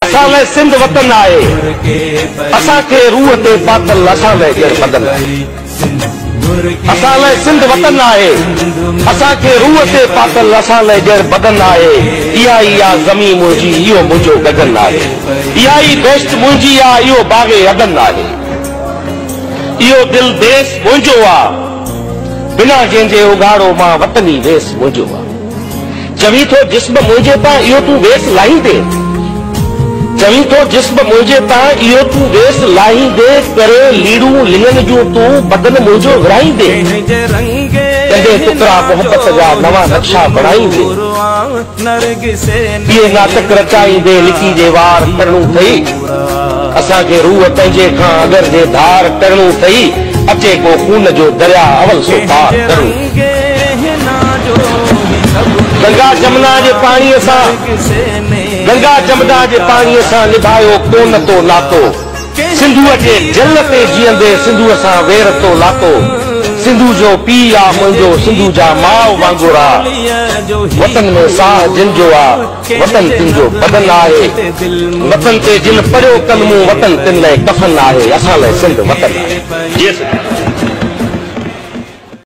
اسان لئه سنڌ وطن آهي. اسان کي روح تي پاتل اسان لئه ڄڻ بدن آهي. اسان لئه سنڌ وطن آهي. اسان کي روح تي پاتل اسان لئه ڄڻ بدن آهي. اها ئي آ زمين منهنجي اهو منهنجو گگن آهي. اها ئي بهشت منهنجي آ اهو باغ عدن آهي. اهو دل ديس منهنجو آ. بنا جنهن جي اگهاڙو مان وطني ويس منهنجو آ. چوين ٿو جسم منهنجي تان اهو تون ويس لاهيندين. چوين ٿو جسم منهنجي تان اهو تون ويس لاهيندين ڪري ليڙون لڱن جون تون بدن منهنجو ورهائيندين. ڪندين ٽڪرا محبت جا نوان نقشا بڻائيندين. اهي ناٽڪ رچائيندين لڪي جي وار ڪرڻو ٿئي. اسان کي روح پنهنجي کان اگر جي ڌار ڪرڻو ٿئي اچي ڪو خون جو درياء اول سو پار ڪرڻو ٿئي. گنگا جمنا جي پاڻيء سان گنگا جمنا جي پاڻيء سان نڀايو ڪونه تو ناتو سنڌوء جي جل تي جيئندي سنڌوء سان وير تو لاتو سنڌو جو پيء آ منهنجو سنڌو جا ماء وانگر آ وطن ۾ ساهه جن جو آ وطن تن جو بدن آهي وطن تي جن پڙهيو ڪلمون وطن تن لئه ڪفن آهي اسان لئه سنڌ وطن آهي. جيئي سنڌ.